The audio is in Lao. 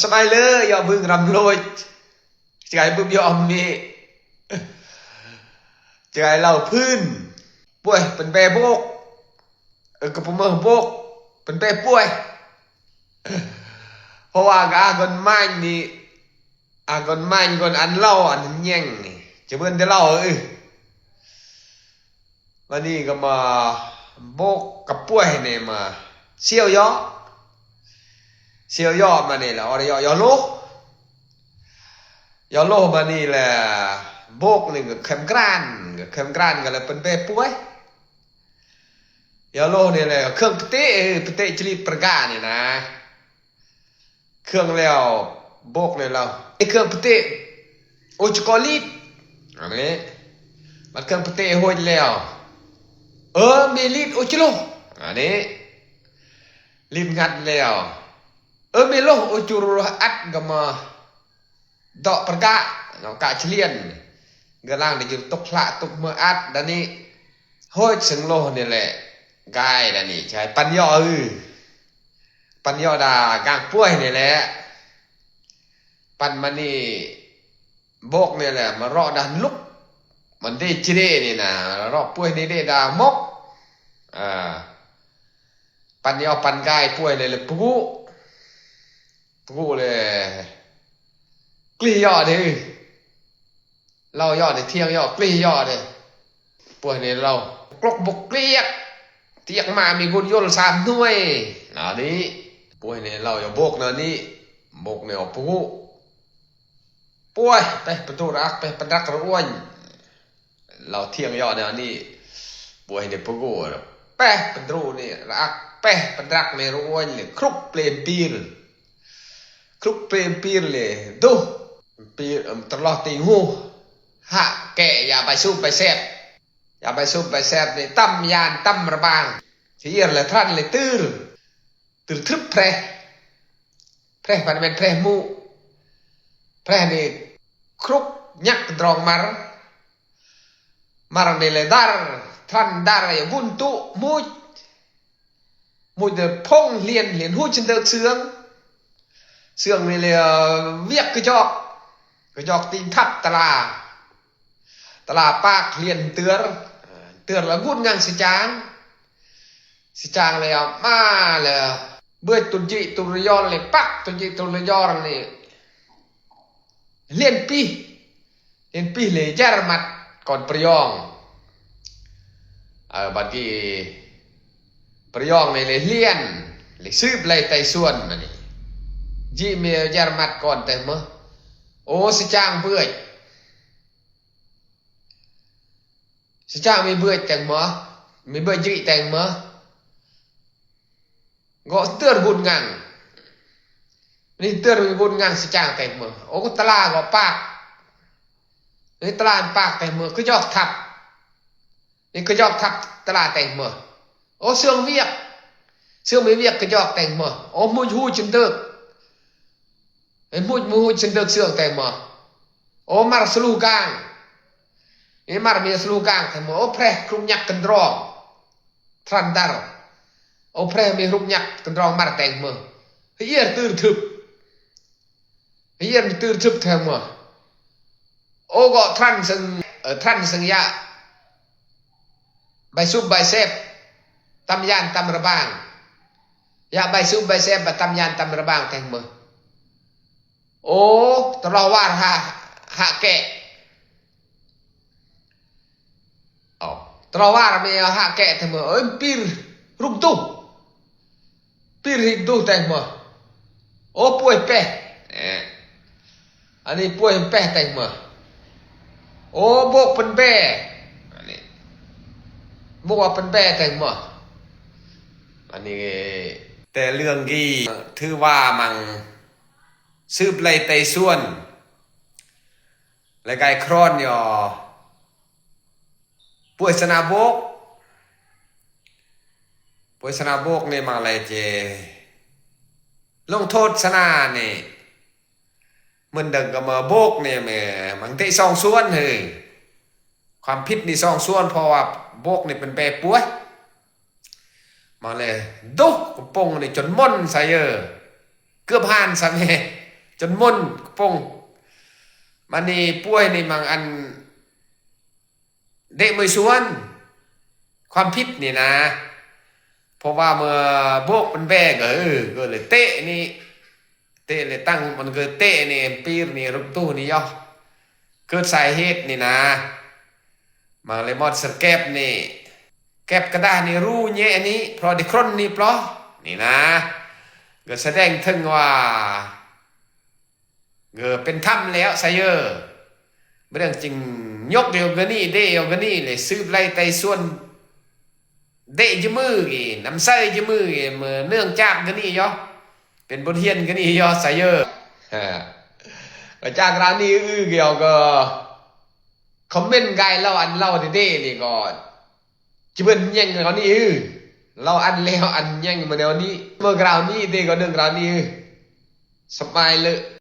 ສະບາຍເລີ ເຍາະບຶງຣຳໂລຍ ຈະໃຫ້ບຶບຍອມມີ ຈະໃຫ້ເລົ່າພື້ນ ປວຍເປັນແບບົກ ເອີ ກະປະເມີບົກ ເປັນແບປວຍ ເພາະວ່າກະອາກອນມາຍນີ້ ອາກອນມາຍກອນອັນເລົ່າອັນແຍງນີ້ ຈະເບິ່ນແຕ່ເລົ່າເອີ ມານີ້ກະມາບົກກະປວຍນີ້ມາ ສຽວເຍາະ ສຽວເຍາະມານີ້ລະ ອໍເດເຍາະ ເຢາະໂລ ເຢາະໂລມານີ້ລະ ບົກນີ້ກະເຂັມກຣານ ກະເຂັມກຣານກະລະເປັນແບປວຍ ເຢາະໂລນີ້ລະ ເຄື່ອງປະຕິ ເອີ ປະຕິຈະລິດປະການີ້ນະ ເຄື່ອງແລ້ວ ບົກແລ້ວ ເຄື່ອງປະຕິ ໂອຈະກອລິດ ອັນນີ້ ບັດເຄື່ອງປະຕິໂຫດແລ້ວ ເອີ ມີລິດໂອຈະໂລ ອັນນີ້ ລິດງັດແລ້ວ ເອີ ມີໂລ ໂອຈຸຣະອັດກະມາ ເດາະປະກະ ເນາະ ກະຈະລຽນ ກະລາງໄດ້ຢຸດຕົກພະຕົກເມືອອັດດານີ້ ໂຫດເຊິ່ງໂລນີ້ແຫຼະ ກາຍດານີ້ ໃຊ້ປັນເຍາະ ເອີ ປັນເຍາະດາກາງປວຍນີ້ແຫຼະ ປັນມານີ້ ບົກນີ້ແຫຼະ ມາເລາະດາລຸກ ມັນເດຈິເດນີ້ນະ ເລາະປວຍນີ້ເດດາມົກ ອາ ປັນເຍາະປັນກາຍປວຍນີ້ແຫຼະ ປະກຸ ປະກຸເລີຍ ກລີເຍາະເດ ເລົ່າເຍາະເດ ທຽງເຍາະ ກລີເຍາະເດ ປວຍນີ້ເລົ່າ ກລົກບົກກລຽກ ຕຽກມາມີກຸນຍົນສາມໜ່ວຍ ນະນີ້ ປວຍນີ້ເລົ່າເຍາະບົກນະນີ້ ບົກນີ້ອອກປະກຸ ປວຍ ເປະປະຕູຣະອັກ ເປະປະດັກຣະອວນ ເລົ່າທຽງເຍາະແນວນີ້ ປວຍນີ້ປະກຸ ເປະປະຕູນີ້ຣະອັກ ເປະປະດັກນີ້ຣະອວນ ຄຣຸບເປລມປີລ ຄຣຸບເປລມປີລເລີ ດຸ ປີ ເອີ ຕະຫຼອດຕີງຫູ ຫະແກະ ຢາໃບສູບໃບແຊບ ຢາໃບສູບໃບແຊບນີ້ ຕຳຍານຕຳຣະບາງ ທີ່ເອີລະທຣັນເລີ ຕື້ ຕື້ທຶບແພຣ ແພຣ ພັນແມ່ນແພຣໝູ ແພຣນີ້ ຄຣຸກຍັກກະດຣອງມາຣ ມາຣນີ້ເລີ ດາຣ ທຣັນດາຣ ວຸນຕຸ ມຸດ ມຸດເລີ ພົງ ລຽນ ລຽນ ຫູຈະເດີກ ເຊື່ອງ ເຊື່ອງນີ້ເລີ ວຽກກະຈອກ ກະຈອກຕີງທັບຕະລາ ຕະລາປາກ ລຽນ ເຕືອນ ເຕືອນລະກຸນງັງສະຈາງ ສະຈາງແລ້ວມາແລ້ວ ເບືອດຕຸນຈິຕຸນລະຍອນເລີ ປັກຕຸນຈິຕຸນລະຍອນນີ້ ລຽນປີ ລຽນປີເລີ ຢາຣະມັດກ່ອນປະຍອງ ເອີ ບັດນີ້ປະຍອງນີ້ເລີ ລຽນ ເລີ ສືບໄລ່ໄຕ່ສວນມານີ້ ຈິເມຢາຣະມັດກ່ອນແຕ່ເມີ ໂອ ສະຈາງເບືອດ ສະຈາງມີເບືອດແຕງເມີ ມີເບືອດຈິແຕງເມີ ເກາະເຕືອນບຸນງັງ ນີ້ເຕືອນບຸນງັງ ສະຈາງແຕງເມີ ໂອ ຕະລາເກາະປາກ ນີ້ຕະລາປາກແຕງເມີ ກະຈອກທັບ ນີ້ກະຈອກທັບຕະລາແຕງເມີ ໂອ ເຊື່ອງວຽກ ເຊື່ອງມີວຽກກະຈອກແຕງເມີ ໂອ ມຸດຫູຈະເດີກ ເອີ ມຸດ ມຸດຫູຈະເດີກ ເຊື່ອງແຕງເມີ ໂອ ມາຣສະລູກາງ ນີ້ມາຣມີສະລູກາງແຕງເມີ ໂອ ແພຣ ຄຣຸກຍັກກະດຣອງ ທຣັນດາຣ ໂອ ແພຣມີຄຣຸກຍັກກະດຣອງ ມາຣແຕງເມີ ຮຽນຕື້ທຶບ ຮຽນຕື້ທຶບແຕງເມີ ໂອ ເກາະທຣັນເຊິ່ງ ເອີ ທຣັນເຊິ່ງຢາ ໃບສູບໃບແຊບ ຕຳຍານຕຳຣະບາງ ຢາໃບສູບໃບແຊບ ຕຳຍານຕຳຣະບາງແຕງເມີ ໂອ ຕະຫຼອດວາຣະ ຫະແກະ ເອົາ ຕະຫຼອດວາຣະມີຫະແກະແຕງເມີ ເອີ ປີຣຸກຕຸ ປີຣິກດຸແຕງເມີ ໂອ ປວຍແປ ເອີ ອັນນີ້ປວຍແປແຕງເມີ ໂອ ບົກເປັນແປ ອັນນີ້ ບົກວ່າເປັນແປແຕງເມີ ອັນນີ້ ແຕ່ເລື່ອງກີ້ ຖືວ່າມັງ ສືບໄລ່ໄຕ່ສວນ ແລະ ກາຍຄຣອນຍໍ ປວຍຊະນະບົກ ປວຍຊະນະບົກນີ້ມັງໄລເຈ ລົງໂທດຊະນະນີ້ ເໝືອນດັ່ງກະມາບົກນີ້ແມ່ ມັງເຕະສອງສ່ວນເຮີ ຄວາມຜິດນີ້ສອງສ່ວນ ເພາະວ່າບົກນີ້ເປັນແປປວຍ ມາເລີຍ ດຸກະປົງນີ້ຈົນມົນໃສ່ເອີ ເກືອບຫານຊະແມ້ ຈົນມົນກະປົງ. ບາດນີ້ປ່ວຍນີ້ມັງອັນ ເດະມວຍຊວນ ຄວາມຜິດນີ້ນາ ເພາະວ່າເມື່ອໂບກມັນແບກ ເອີ ກໍເລີຍເຕະນີ້ ເຕະເລີຍຕັ້ງ ມັນກໍເຕະນີ້ ປີນນີ້ ລຸກຕູ້ນີ້ຢໍ ເກີດສາເຫດນີ້ນາ ມັນເລີຍມອດສະແກັບນີ້ ແກັບກະດານີ້ ຮູແຍະນີ້ ເພາະໄດ້ຄົນນີ້ເປາະນີ້ນາ ກໍສະແດງເຖິງວ່າ ເອີ ເປັນທຳແລ້ວຊະເອີ ເລື່ອງຈິງ ຍົກໂຍກະນີ້ ເດະໂຍກະນີ້ ແລະ ສືບໄລ່ໄຕ່ສວນ ເດະຈະມືອີກ ນຳໃຊ້ຈະມືອີກ ເມື່ອເນື່ອງຈາກກະນີ້ຢໍ ເປັນບົດຮຽນກະນີ້ຢໍຊະເອີ. ກະຈາກລາວນີ້ອືກຽວກໍຄອມເມັນກາຍລາວອັນລາວເດໆນີ້ກໍ ຈະເບິ່ນແຍງລາວນີ້ອື ລາວອັນແລ້ວອັນແຍງມາແນວນີ້ ເບິ່ງລາວນີ້ເດກໍເລື່ອງລາວນີ້ອື ສະບາຍເລີ.